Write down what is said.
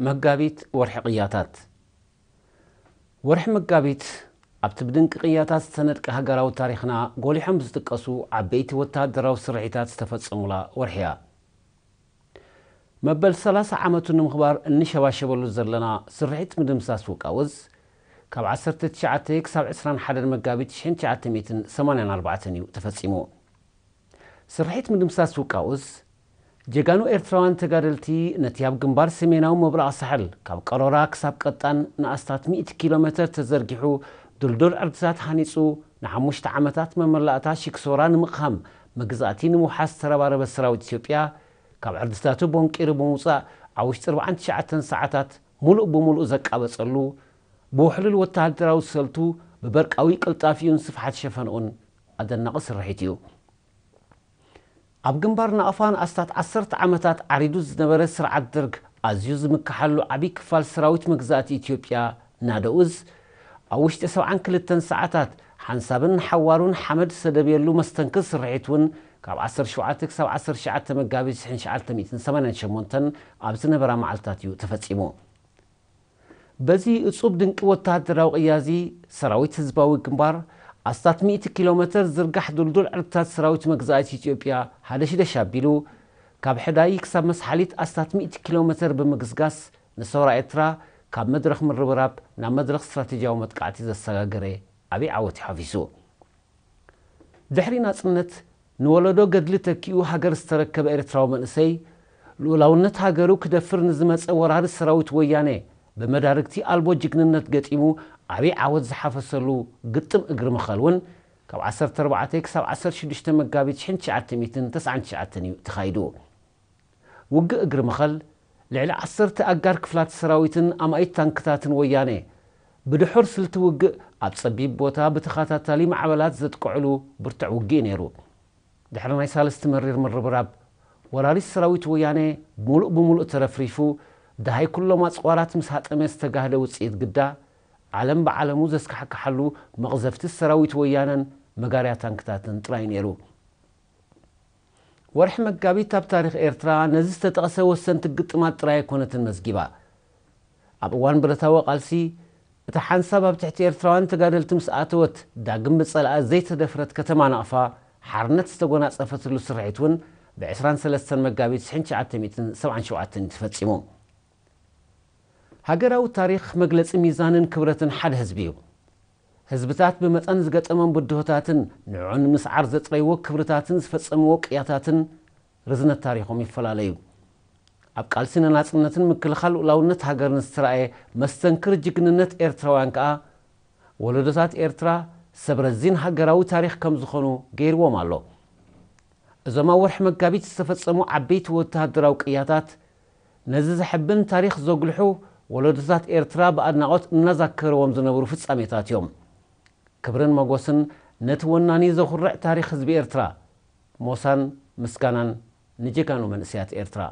መጋቢት፣ ወርሒ ቅያታት። ወርሒ መጋቢት ኣብቲ ብድንቂ ቅያታት ዝተነድቀ ሃገራዊ ታሪኽና ጎሊሖም ዝጥቀሱ ዓበይቲ ወተሃደራዊ ስርሒታት ዝተፈጸሙላ ወርሒ እያ። መበል ሰላሳ ዓመቱ ንምኽባር እንሸባሸበሉ ዘለና ስርሒት ምድምሳስ ውቃውዝ፣ ካብ ዓሰርተ ትሽዓተ ክሳብ ዕስራን ሓደን መጋቢት ሽሕን ትሽዓተ ሚእትን ሰማንያን ኣርባዕተን እዩ ተፈጺሙ። ስርሒት ምድምሳስ ውቃውዝ፣ ጀጋኑ ኤርትራውያን ተጋደልቲ ነቲ ኣብ ግንባር ሰሜናዊ ምብራቕ ሳሕል ካብ ቀሮራ ክሳብ ቀጣን ንኣስታት ሚእቲ ኪሎ ሜተር ተዘርጊሑ ድልዱል ዕርድታት ሃኒጹ፣ ንሓሙሽተ ዓመታት መመላእታ ሽክሶራ ንምቕሃም፣ መግዛእቲ ንምውሓስ ዝተረባረበ ሰራዊት ኢትዮጵያ፣ ካብ ዕርድታቱ ቦንቂሩ ብምውጻእ፣ ኣብ ውሽጢ ኣርባዓን ትሽዓተን ሰዓታት ሙሉእ ብሙሉእ ዘቃበጸሉ፣ ብውሕሉል ወተሃደራዊ ሰልቱ፣ ብበርቃዊ ቅልጣፊኡን ስፍሓት ሸፈንኡን ኣደናቒ ስርሒት እዩ። ኣብ ግንባር ናቕፋ ንኣስታት ዓሰርተ ዓመታት ዓሪዱ ዝነበረ ስርዓት ደርግ ኣዝዩ ዝምክሓሉ ዓብዪ ክፋል ሰራዊት መግዛእቲ ኢትዮጵያ ናደኡዝ፣ ኣብ ውሽጢ ሰብዓን ክልተን ሰዓታት ሓንሳብን ሓዋሩን ሓመድ ዝሰደብየሉ መስተንክር ስርሒት እውን ካብ ዓሰርተ ሸውዓተ ክሳብ ዓሰርተ ትሽዓተ መጋቢት ሽሕን ትሽዓተ ሚእትን ሰማንያን ሸሞንተን ኣብ ዝነበራ መዓልታት እዩ ተፈጺሙ። በዚ እጹብ ድንቂ ወተሃደራዊ ቅያዚ፣ ሰራዊት ህዝባዊ ግንባር ኣስታት ሚእቲ ኪሎ ሜተር ዝርጋሕ ድልዱል ዕርድታት ሰራዊት መግዛእቲ ኢትዮጵያ ሃደሽደሽ ኣቢሉ፣ ካብ ሕዳይ ክሳብ መስሓሊት ኣስታት ሚእቲ ኪሎ ሜተር ብምግስጋስ፣ ንሰውራ ኤርትራ ካብ መድረኽ ምርብራብ ናብ መድረኽ ስትራቴጂያዊ መጥቃዕቲ ዘሰጋገረ ዓብዪ ዓወት እዩ ሓፊሱ። ድሕሪ ናጽነት፣ ንወለዶ ገድሊ ተኪኡ ሃገር ዝተረከበ ኤርትራዊ መንእሰይ፣ ልኡላውነት ሃገሩ ክደፍር ንዝመጸ ወራሪ ሰራዊት ወያነ ብመዳርግቲ ኣልቦ ጅግንነት ገጢሙ ዓብዪ ዓወት ዝሓፈሰሉ ግጥም እግሪ መኸል እውን ካብ ዓሰርተ ኣርባዕተ ክሳብ ዓሰርተ ሽዱሽተ መጋቢት ሽሕን ትሽዓተ ሚእትን ተስዓን ትሽዓተን እዩ ተኻይዱ። ውግእ እግሪ መኸል፣ ልዕሊ ዓሰርተ ኣጋር ክፍላት ሰራዊትን ኣማኢት ታንክታትን ወያነ፣ ብድሑር ስልቲ ውግእ ኣብ ጸቢብ ቦታ ብተኸታታሊ ማዕበላት ዘጥቅዕሉ ብርቱዕ ውግእ ነይሩ። ድሕሪ ናይ ሳልስቲ መሪር ምርብራብ፣ ወራሪ ሰራዊት ወያነ ሙሉእ ብሙሉእ ተረፍሪፉ፣ ደሃይ ኩሎም ኣጽዋራት ምስ ሃጠመ ዝተጋህደ ውጽኢት ግዳ፣ ዓለም ብዓለሙ ዘስካሕክሓሉ መቕዘፍቲ ሰራዊት ወያነን መጋርያ ታንክታትን ጥራይ ነይሩ። ወርሒ መጋቢት ኣብ ታሪኽ ኤርትራ ነዚ ዝተጠቕሰ ወሰንቲ ግጥማት ጥራይ ኣይኮነትን መዝጊባ። ኣብ እዋን ብረታዊ ቃልሲ፣ እታ ሓንሳብ ኣብ ትሕቲ ኤርትራውያን ተጋደልቲ ምስ ኣተወት፣ ዳግም ብጸላኢ ዘይተደፍረት ከተማ ናቕፋ ሓርነት ዝተጎናጸፈትሉ ስርሒት እውን ብ ዕስራን ሰለስተን መጋቢት ሽሕን ትሽዓተ ሚእትን ሰብዓን ሸውዓተን እዩ ተፈጺሙ። ሃገራዊ ታሪኽ መግለጺ ሚዛንን ክብረትን ሓደ ህዝቢ እዩ። ህዝብታት ብመጠን ዝገጠሞም ብድሆታትን ንዕኡ ንምስዓር ዘጥረይዎ ክብርታትን ዝፈጸምዎ ቅያታትን ርዝነት ታሪኾም ይፈላለዩ። ኣብ ቃልሲ ንናጽነትን ምክልኻል ልኡላውነት ሃገርን ዝተራእየ መስተንክር ጅግንነት ኤርትራውያን ከኣ፣ ወለዶታት ኤርትራ ሰብ ረዚን ሃገራዊ ታሪኽ ከም ዝኾኑ ገይርዎም ኣሎ። እዞም ኣብ ወርሒ መጋቢት ዝተፈጸሙ ዓበይቲ ወተሃደራዊ ቅያታት፣ ነዚ ዘሐብን ታሪኽ ዘጉልሑ፣ ወለዶታት ኤርትራ ብኣድናቖት እናዛከርዎም ዝነበሩ ፍጻሜታት እዮም። ክብርን መጎስን ነቲ ወናኒ ዘኹርዕ ታሪኽ ህዝቢ ኤርትራ። ሞሳን ምስጋናን ንጀጋኑ መንእሰያት ኤርትራ።